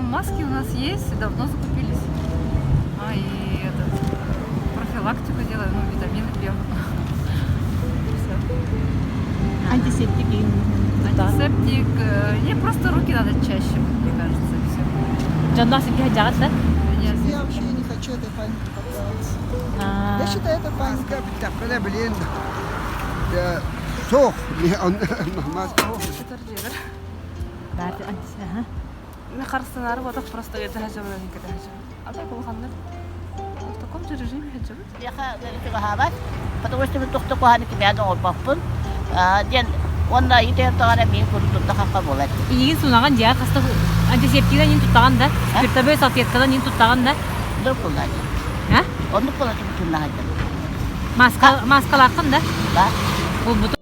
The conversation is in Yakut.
маски у нас есть, давно закупились. А, и этот, профилактику делаем, ну, витамины пьем. Всё. Антисептик Антисептик. Не, просто руки надо чаще, мне кажется, и все. Дьонноох сиргэ сылдьаҕыт да? Я вообще не хочу этой панике поддаваться. Я считаю, это паника. Бүттэххинэ билин суох Харыстанары ботох просто это А так улаханнык в таком же режиме сылдьабыт. Чугаһаабат, потому что мин тохто куһааны кимиэхэ оҥорбоппун. Диэн уонна итиэн тоҕо миин курдук хахха буолар. Иигин суунаҕын дьиэҕэр хаста антисептигынан иин туттаҕын да, спиртовой салфетканан иин туттаҕын да? Оннук буолааччы. А? Оннук буолааччы бүтүннэһэллэр. Маска, маскалааххын да? Да. Булбутум.